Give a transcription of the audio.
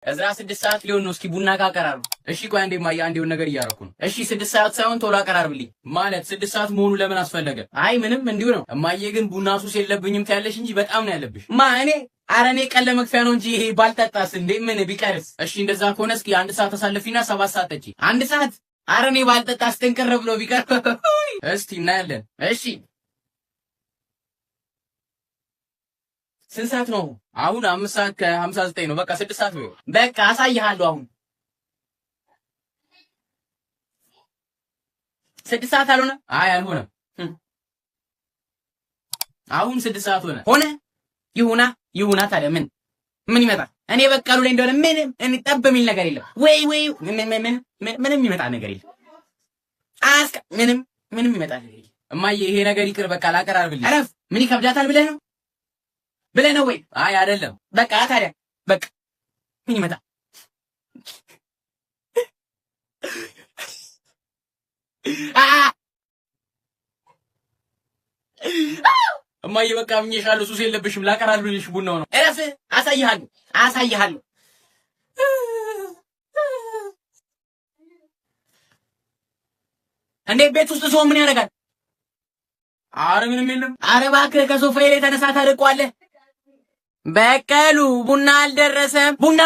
እዝራ 6 ሰዓት ሊሆን ነው። እስኪ ቡና ካቀራርብ። እሺ ቆይ አንዴ ማያ፣ አንዴ የሆነ ነገር እያደረኩ ነው። እሺ 6 ሰዓት ሳይሆን ቶሎ አቀራርብልኝ። ማለት 6 ሰዓት መሆኑ ለምን አስፈለገ? አይ ምንም እንዲሁ ነው። እማዬ ግን ቡና ሱስ የለብኝም ትያለሽ እንጂ በጣም ነው ያለብሽ። ማ እኔ? ኧረ እኔ ቀን ለመግፊያ ነው እንጂ ይሄ ባልጠጣስ እንዴ ምን ቢቀርስ? እሺ እንደዛ ከሆነ እስኪ 1 ሰዓት አሳልፊና 7 ሰዓት ጠጪ። 1 ሰዓት? ኧረ እኔ ባልጠጣስ ጥንቅር ብሎ ቢቀር። እስቲ እናያለን። እሺ ስንት ሰዓት ነው? አሁን 5 ሰዓት ከ59 ነው። በቃ 6 ሰዓት ነው። በቃ አሳይሃለሁ። አሁን 6 ሰዓት አልሆነ? አይ አልሆነም። አሁን 6 ሰዓት ሆነ። ሆነ ይሁና ይሁና። ታዲያ ምን ምን ይመጣል? እኔ በቀሉ ላይ እንደሆነ ምንም እኔ ጠብ የሚል ነገር የለም። ወይ ወይ ምን ምን ምን ምንም የሚመጣ ነገር የለም። አስከ ምንም ምንም ይመጣ ነገር የለም። እማዬ ይሄ ነገር ይቅር፣ በቃ ላቀራርብልኝ። እረፍ። ምን ይከብዳታል ብለህ ነው ብለህ ነው ወይ? አይ አይደለም። በቃ ታዲያ በቃ ምን ይመጣል? አ እማዬ በቃ አምኜሻለሁ፣ ሱስ የለብሽም። ላቀራርብልሽ ቡናው ነው። እረፍ። አሳይሃለሁ አሳይሃለሁ። እንዴ ቤት ውስጥ ሰው ምን ያደርጋል? አረ ምንም የለም። አረ እባክህ ከሶፋዬ ላይ ተነሳ፣ ታርቋለህ። በቀሉ ቡና አልደረሰም። ቡና